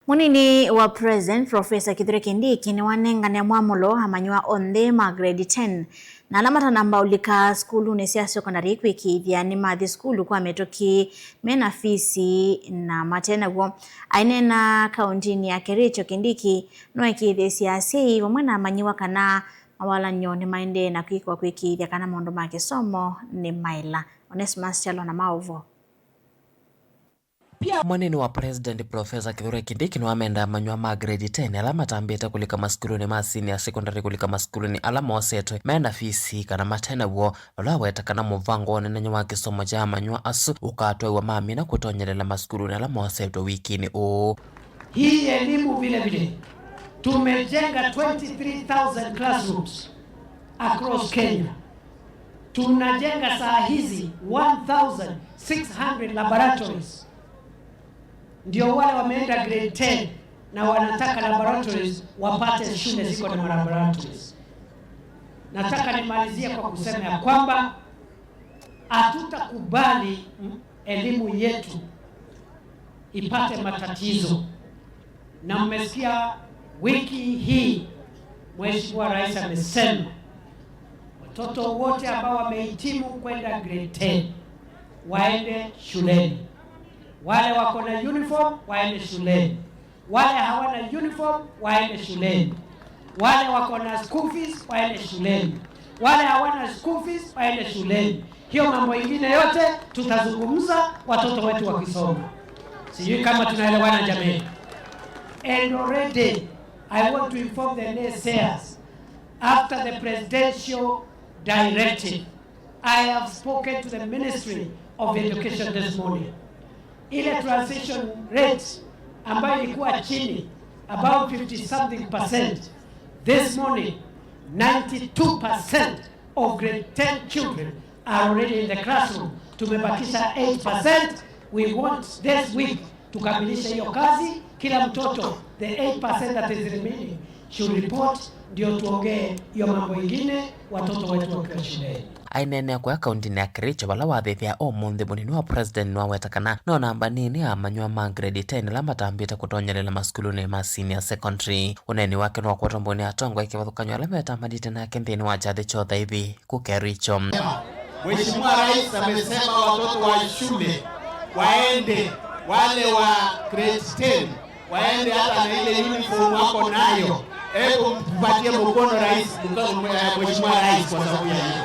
Munini wa President Professor Kithure Kindiki ni wanengane mwamulo amanywa onthe ma grade 10 na ala matanamba ulika skulu ni sya secondary kwikithia ni mathi skulu kwa mituki mena fisi na matenaguo. Ainena kauntini ya Kericho, Kindiki no ikithisia asyai vamwe na amanyiwa kana mawalanyo ni maendee na kwikwa kwikithia kana maundu ma kisomo ni maila. Onesmus Chalo na mauvo. Mwanini wa President Professor Kithure Kindiki niwamenda amanywa ma grade 10 ala matambite kulika masukuluni ma senior secondary kulika masukuluni ala mosetwe mena fisi kana matenawo, vala weta kana muvango wonenanyo wa kisomo cha amanywa asu ukatwaiwa mamina kutonyelela masukuluni ala mosetwe wikini uu. Hii elimu vile vile tumejenga 23,000 classrooms across Kenya. Tunajenga saa hizi 1600 laboratories, ndio wale wameenda grade 10 na wanataka laboratories wapate shule ziko na laboratories. Nataka nimalizie kwa kusema ya kwamba hatutakubali elimu yetu ipate matatizo, na mmesikia wiki hii Mheshimiwa Rais amesema watoto wote ambao wamehitimu kwenda grade 10 waende shuleni. Wale wako na uniform waende shuleni, wale hawana uniform waende shuleni, wale wako na school fees waende shuleni, wale hawana school fees waende shuleni. Hiyo mambo ingine yote tutazungumza watoto wetu wakisoma. Sijui kama tunaelewana, jamii. And already I want to inform the naysayers, after the presidential directive, I have spoken to the Ministry of Education this morning. Ile transition rate ambayo ilikuwa chini about 50 something percent, this morning 92% of grade 10 children are already in the classroom. Tumebakisha 8%. We want this week tukamilishe hiyo kazi. Kila mtoto, the 8% that is remaining, should report, ndio tuongee hiyo mambo ingine watoto wetu wakiwa shuleni. Ainene kwa kaunti ya Kericho vala wathithia umuthi, munini wa president niwaweta kana no namba nini amanywa ma grade 10 la matambite kutonyelela masukuluni ma senior secondary. Uneni wake no kwatwa mboni atongoi kivathukanyo ala metamanite nake nthini wa kyathi cha uthaithi ku Kericho. Mheshimiwa Rais amesema watoto wa shule waende, wale wa grade 10 waende hata na ile uniform wako nayo. Hebu mpatie mkono rais, Mheshimiwa Rais, kwa sababu ya hiyo.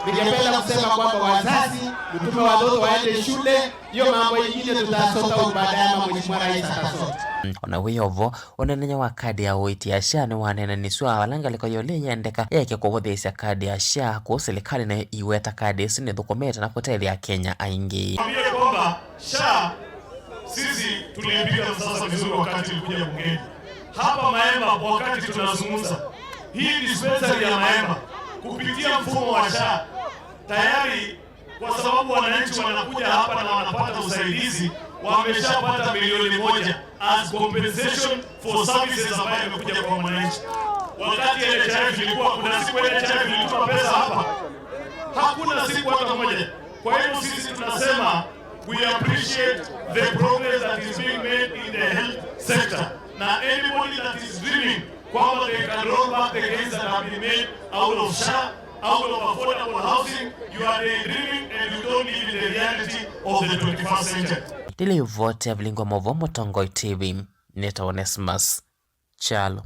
Ningependa kusema kwamba wazazi, mtume watoto waende shule, hiyo mambo ingine tutasort baadaye, ama Mheshimiwa Rais atasort. Ona wi ovo, unenenya wa kadi ya uiti ya SHA ni wanenaniswa walangaliko yole yendeka yeke kuvuthiisya kadi ya SHA ku selikali nayo iweta kadi isu nithukumite na kutethya Kenya aingi. Mwambie kwamba SHA sisi tuliipiga sasa vizuri wakati ilikuja bungeni hapa Maemba. Wakati tunazungumza, hii dispensary ya Maemba kupitia mfumo wa SHA tayari, kwa sababu wananchi wanakuja hapa na wanapata usaidizi, wameshapata 1 milioni as compensation for services ambayo imekuja kwa mwananchi. Wakati NHIF ilikuwa, kuna siku NHIF ilituma pesa hapa? Hakuna siku hata moja. Kwa hivyo sisi tunasema we appreciate the progress that is being made in the health sector. Na anybody that is dreaming kwamba they can roll back the gains that have been made out of SHA, out of affordable housing, you are daydreaming and you don't live in the reality of the 21st century. Ndili vote vilingwa movo Mutongoi TV, nita Onesmus Chalo.